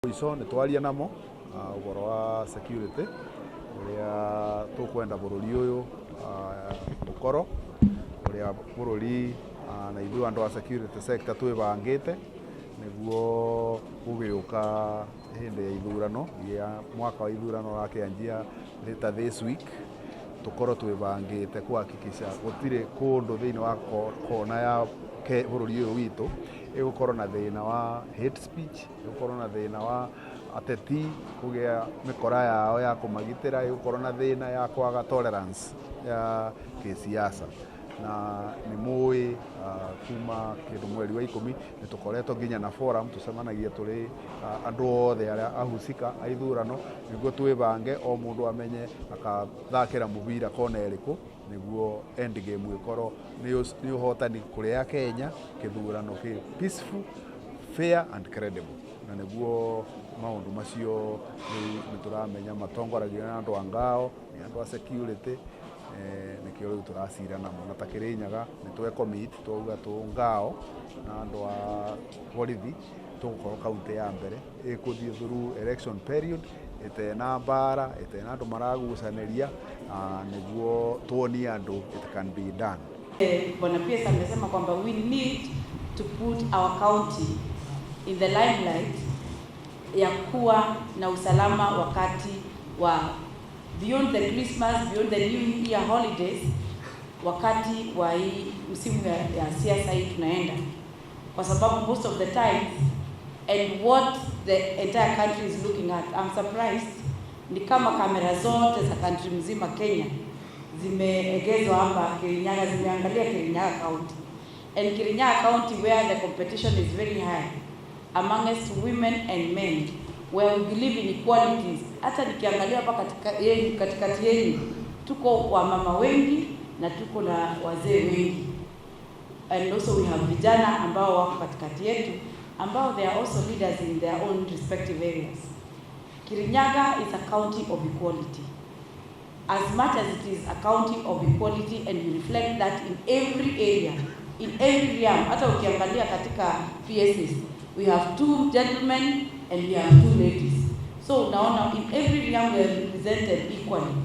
Mũico nĩ twaria namo ũhoro wa security, ũrĩa tũkwenda bũrũri ũyũ ũkorwo, ũrĩa bũrũri na ithuĩ andũ a security sector twĩbangĩte nĩguo gũgĩũka hĩndĩ ya ithurano ya mwaka wa ithurano ũrakĩanjia later this week, tũkorwo twĩbangĩte kuhakikisha gũtirĩ kũndũ thĩinĩ wa kona ya bũrũri ũyũ witũ ĩgũkorwo na thĩna wa hate speech, ĩgũkorwo na thĩna wa ateti kũgĩa mĩkora yao ya kũmagitĩra, ĩgũkorwo na thĩna ya kwaga tolerance ya kĩsiasa. Na nĩ mũĩ kuma kĩndũ mweri wa 10 nĩ tũkoretwo nginya na forum tũcemanagia tũrĩ andũ othe arĩa ahusika a ithurano nĩguo twĩbange, o mũndũ amenye akathakĩra mũbira kona ĩrĩkũ nĩguo end game ĩkorwo nĩ ũhotani kũrĩ Akenya, kĩthurano kĩ peaceful, fair and credible. Na nĩguo maũndũ macio rĩu nĩ tũramenya matongoragio nĩ andũ a ngao, nĩ andũ a security, nĩkĩo rĩu tũracira namo. Na ta Kĩrĩnyaga nĩ twe commit twauga tũ ngao na andũ a borithi tũgũkorwo kaunti ya mbere ĩkũthiĩ through election period ĩtena mbara, ĩtena andũ maragucanĩria, nĩguo tuonie andũ it can be done. Bwana PS amesema kwamba we need to put our county in the limelight ya kuwa na usalama wakati wa beyond the Christmas, beyond the New Year holidays, wakati wa hii msimu ya siasa hii tunaenda, kwa sababu most of the times and what the entire country is looking at, I'm surprised ni kama kamera zote za country mzima Kenya zimeegezwa hapa Kirinyaga, zimeangalia Kirinyaga County. And Kirinyaga County, where the competition is very high amongst women and men, where we believe in equalities. Hata nikiangalia hapa katika yenu, katikati yenu tuko wamama wengi na tuko na wazee wengi, and also we have vijana ambao wako katikati yetu ambao they are also leaders in their own respective areas. Kirinyaga is a county of equality. As much as it is a county of equality, and we reflect that in every area, in every realm. Hata ukiangalia katika PSs, we have two gentlemen and we have two ladies. So unaona in every realm we are represented equally.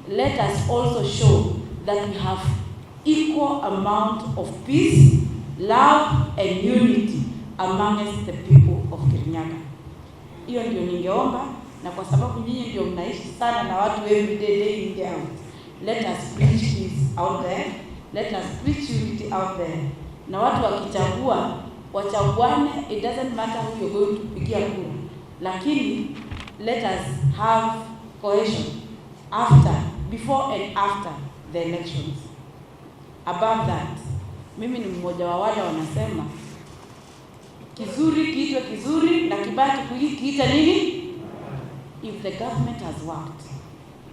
Let us also show that we have equal amount of peace, love and unity amongst the people of Kirinyaga. Hiyo ndio ningeomba, na kwa sababu nyinyi ndio mnaishi sana na watu every day, day in, day out, let us preach peace out there, let us preach unity out there. Na watu wakichagua wachaguane, it doesn't matter who you're going to pigia kura, lakini let us have cohesion after, before and after the elections. Above that, mimi ni mmoja wa wale wanasema kizuri kiitwe kizuri na kibaya tukiita nini? If the government has worked,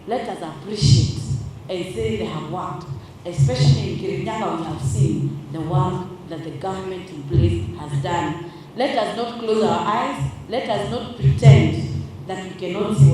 let us appreciate and say they have worked. Especially in Kirinyaga, we have seen the work that the government in place has done. Let us not close our eyes. Let us not pretend that we cannot see what